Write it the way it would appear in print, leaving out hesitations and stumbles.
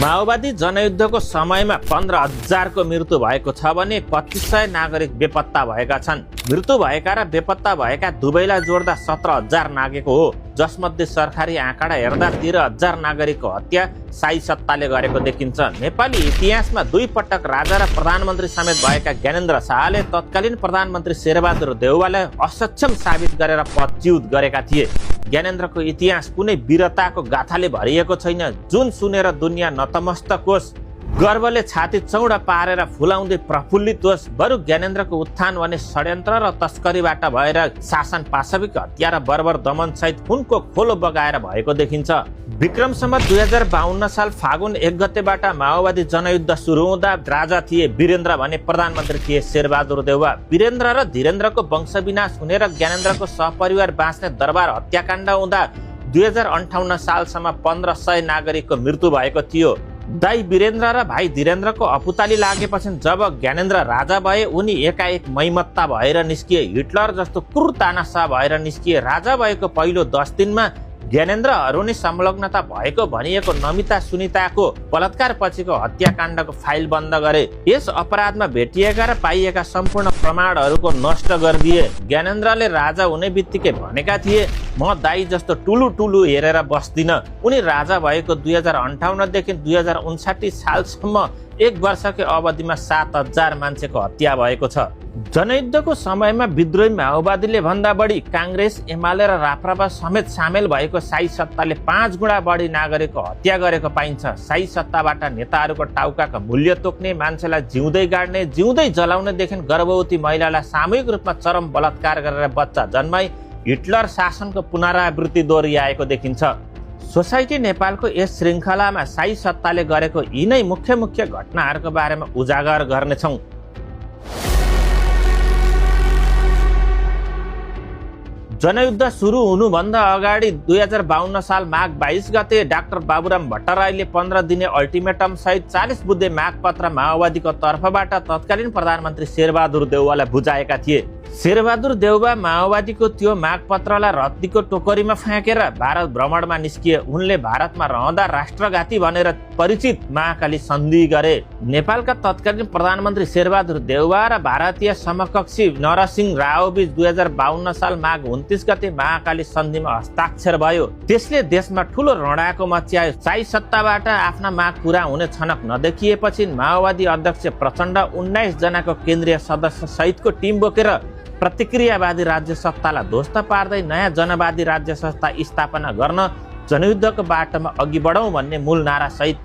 माओवादी जनयुद्धको समयमा 15,000 को मृत्यु भएको छ भने 2500 नागरिक बेपत्ता भएका छन्। मृत्यु भएका र बेपत्ता भएका दुवैलाई जोड्दा 17,000 नागेको हो, जसमध्ये सरकारी आँकडा हेर्दा 13,000 नागरिकको हत्या शाही सत्ताले गरेको देखिन्छ। नेपाली इतिहासमा दुई पटक राजा र प्रधानमन्त्री समेत भएका ज्ञानेन्द्र शाहले तत्कालीन प्रधानमन्त्री शेरबहादुर देउवालाई असक्षम साबित गरेर पदच्युत गरेका थिए। ज्ञानेन्द्रको इतिहास कुनै वीरताको गाथाले भरिएको छैन, जुन सुनेर दुनियाँ नतमस्तक होस्, गर्वले छाती चौडा पारेर फुलाउँदै प्रफुल्लित होस्। बरु ज्ञानेन्द्रको उत्थान भने षड्यन्त्र र तस्करीबाट भएर शासन पाशविक हत्या र बर्बर दमन सहित खुनको खोलो बगाएर भएको देखिन्छ। विक्रम सम्वत 2052 साल फागुन 1 गतेबाट माओवादी जनयुद्ध सुरु हुँदा राजा थिए वीरेन्द्र भने प्रधानमन्त्री थिए शेरबहादुर देउवा। वीरेन्द्र र धीरेन्द्रको वंशविनाश हुने र ज्ञानेन्द्रको सहपरिवार बाँच्ने दरबार हत्याकाण्ड हुँदा 2058 सालसम्म 1500 नागरिकको मृत्यु भएको थियो। दाई वीरेन्द्र र भाइ धीरेन्द्रको अपुताली लागेपछि जब ज्ञानेन्द्र राजा भए, उनी एकाएक मैमत्ता भएर निस्किए, हिटलर जस्तो क्रूर तानाशाह भएर निस्किए। राजा भएको पहिलो 10 दिनमा ज्ञानेन्द्रहरू नै संलग्नता भएको भनिएको नमिता सुनिताको बलात्कार पछिको हत्याकाण्डको फाइल बन्द गरे। यस अपराधमा भेटिएका र पाइएका सम्पूर्ण प्रमाणहरूको नष्ट गरिदिए। ज्ञानेन्द्रले राजा हुने बित्तिकै भनेका थिए, म दाई जस्तो टुलु हेरेर बस्दिन। उनी राजा भएको 2058 देखि 2059 सालसम्म 1 वर्षकै अवधिमा 7,000 मान्छेको हत्या भएको छ। जनयुद्धको समयमा विद्रोही माओवादीले भन्दा बढी काङ्ग्रेस, एमाले र राप्रपा समेत सामेल भएको शाही सत्ताले 5 गुणा बढी नागरिकको हत्या गरेको पाइन्छ। शाही सत्ताबाट नेताहरूको टाउकाको मूल्य तोक्ने, मान्छेलाई जिउँदै गाड्ने, जिउँदै जलाउनेदेखि गर्भवती महिलालाई सामूहिक रूपमा चरम बलात्कार गरेर बच्चा जन्माई हिटलर शासनको पुनरावृत्ति दोहोरिआएको देखिन्छ। सोसाइटी नेपालको यस श्रृङ्खलामा शाही सत्ताले गरेको यिनै मुख्य घटनाहरूको बारेमा उजागर गर्नेछौँ। जनयुद्ध सुरु हुनुभन्दा अगाडि 2052 साल माघ 22 गते डाक्टर बाबुराम भट्टराईले 15 दिने अल्टिमेटम सहित 40 बुँदे मागपत्र माओवादीको तर्फबाट तत्कालीन प्रधानमन्त्री शेरबहादुर देउवालाई बुझाएका थिए। शेरबहादुर देउवा माओवादीको त्यो मागपत्रलाई रद्दीको टोकरीमा फ्याँकेर भारत भ्रमणमा निस्किए। उनले भारतमा रहँदा राष्ट्रघाती भनेर परिचित महाकाली सन्धि गरे। नेपालका तत्कालीन प्रधानमन्त्री शेरबहादुर देउवा र भारतीय समकक्षी नरसिंह राव बीच 2052 साल माघ 29 गते महाकाली सन्धिमा हस्ताक्षर भयो। त्यसले देशमा ठूलो रणको मच्यायो। शाही सत्ताबाट आफ्ना माग पूरा हुने छनक नदेखिएपछि माओवादी अध्यक्ष प्रचण्ड 19 जनाको केन्द्रीय सदस्य सहितको टिम बोकेर प्रतिक्रियावादी राज्य सत्तालाई ध्वस्त पार्दै नयाँ जनवादी राज्य संस्था स्थापना गर्न जनयुद्धको बाटोमा अघि बढौँ भन्ने मूल नारा सहित